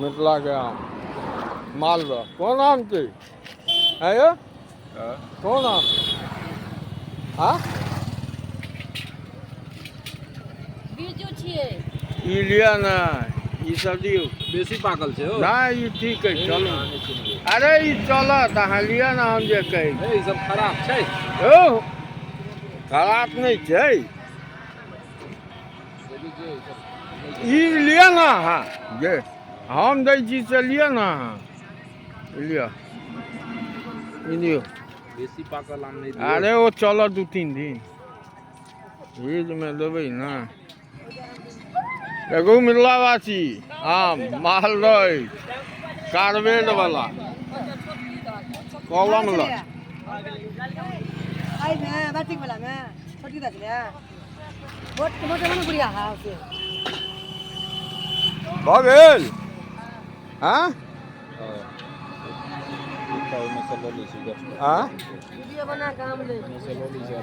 मिथिलाके आम मालदह। कोन आम छै है यौ? कोन आम? हाँ, बीजू छियै। ई लिअ ने, ई सब दियौ। बेसी पाकल छै। नहि, ई ठीक है, चलू। अरे, ई चलत, अहाँ लिअ ने, हम जे कहै छी। ई सब खराब छै। यौ, खराब नहि छै। ई लिअ ने अहाँ, जे हम दै छी से लिअ ने अहाँ। ई लिअ, ई लिअ। बेसी पाकल आम नहि। अरे, ओ चलत 2-3 दिन। फ्रिजमे देबै ने। एगो मिथिलावासी आम मालदह अछि, कार्बेट वाला कलम लग। एहिमे बैटिक वाला मे छोटकी दऽ छलै मोट मोटे मने गुड़िया है से। भऽ गेल। हँ। ओहिमे से लऽ लै छी। हँ। वीडियो बना कऽ आम ले। ओहिमे से लऽ लै छी।